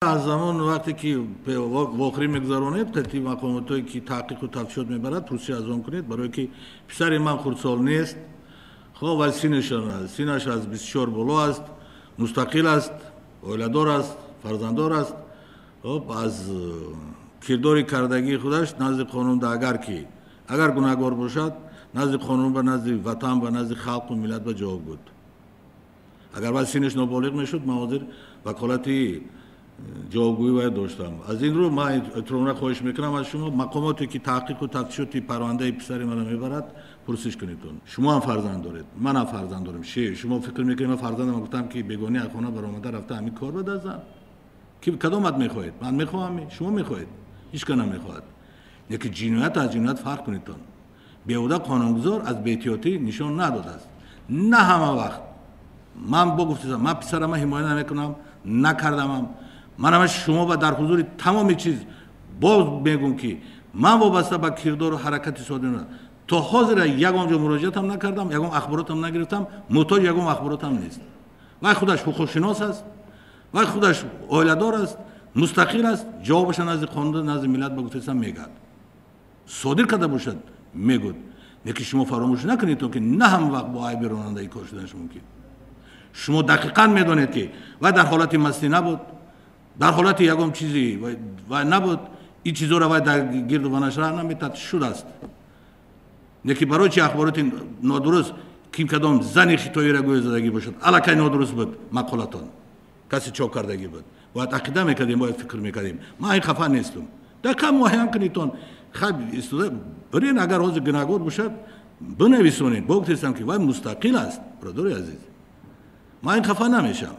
Аз замон вақте ки вохӯрӣ мегузаронед, қати мақомотое ки таҳқиқу тафтишот мебарад, пурсиш аз он кунед, барое ки писари ман хурдсол нест. Хоб, вай синаш аз 24 боло аст, мустақил аст, оиладор аст, фарзанддор аст. Хоб, аз кирдори кардагии худаш назди қонун агар ки агар гунаҳгор бошад, назди қонун ба назди ватан, ба назди халқу миллат ба ҷавоб буд. Агар вай синаш ноболиғ мешуд, ман ҳозир ваколати ҷавобгӯӣ вай доштам. Аз ин рӯ ман эҳтиромона хоҳиш мекунам аз шумо, мақомоте ки таҳқиқу тафтишоти парвандаи писари маро мебарад, пурсиш кунедтон. Шумо ҳам фарзанд доред, ман ҳам фарзанд дорем. Шумо фикр мекунед, ман фарзандам гуфтам ки бегонӣ аз хона баромада рафта ҳамин кор ба даст зан? Ки кадомат мехоҳед? Ман мехоҳам, шумо мехоҳед, ҳеҷ кас намехоҳад. Лекин ҷиноят аз ҷиноят фарқ кунедтон. Беҳуда қонунгузор аз беэҳтиётӣ нишон надодааст. На ҳама вақт ман бо гуфтам, ман писарама ҳимоя намекунам, накардамам. Ман ҳама шумо ба дар ҳузури тамоми чиз боз мегӯм, ки ман вобаста ба кирдору ҳаракати содир то ҳозира ягон ҷо муроҷиатам накардам, ягон ахборотам нагирифтам, муҳтоҷ ягон ахборотам нест. Вай худаш ҳуқуқшинос аст, вай худаш оиладор аст, мустақил аст, ҷавобаша назди қонун, назди миллат ба гуфтасам мегӯяд. Содир карда бошад, мегӯд. Лекин шумо фаромӯш накунед, ки на ҳама вақт бо айби ронандаи кор шуданаш мумкин. Шумо дақиқан медонед, ки вай дар ҳолати мастӣ набуд, дар ҳолати ягон чизи вай набуд, ин чизоро вай дар гирду ванаш раҳ наметад, шудааст. Лекин барои чи ахбороти нодуруст, ким кадом зани хитоиро гӯё задагӣ бошад, аллакай нодуруст буд мақолатон, касе чоп кардагӣ буд. Бояд ақида мекардем, бояд фикр мекардем. Ман ин хафа нестам. Дақиқан муайян кунедтон. Хай, истода бирен, агар ҳозир гунаҳгор бошад, бинависонед. Бо гуфтестам, ки вай мустақил аст, бародари азиз. Ман ин хафа намешавам.